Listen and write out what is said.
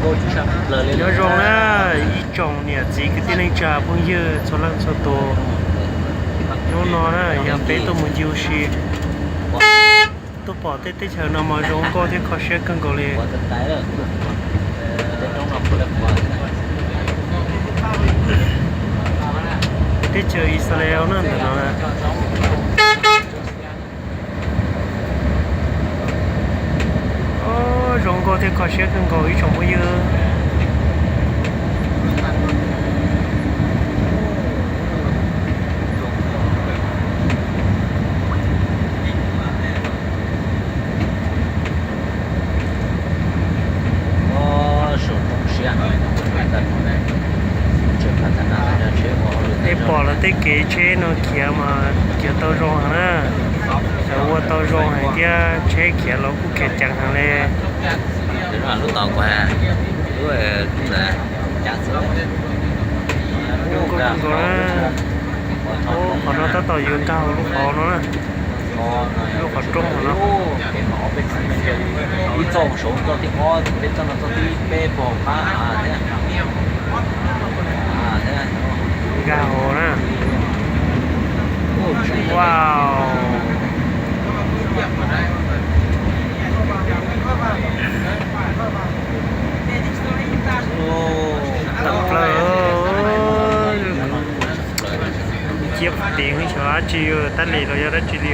Nyob zoo na, ib tsoom niam txiv kwv tij neej tsa phooj ywg txhua leej txhua tus. Hnub no na yog peb tuaj mus ncig ua si, tuaj pom tej teb chaws no mas zoo nkauj thiab kho siab kawg nkaus li. Teb chaws Israel na ntawm no na. Zoo nkauj thiab kho siab kawg nkaus ib tsoom phooj ywg. Tej pom lawv tej kev tsheb no khiav mas khiav tau zoo heev na. Lawv ua tau zoo heev thiab tsheb khiav los kuj khiav ceev heev li. Zoo nkauj kawg nkaus na. Qhov no tab tom yuav nkag hauv lub qhov no na. Lub qhov rooj no. Ib txoj saud txoj thib ob, peb txoj no txoj thib peb pog qab av thiab. Nkag hauv na. Wow. Tawm plaws. Ciab qhov tid xyov dab tsi, tab lis los yog dab tsi li.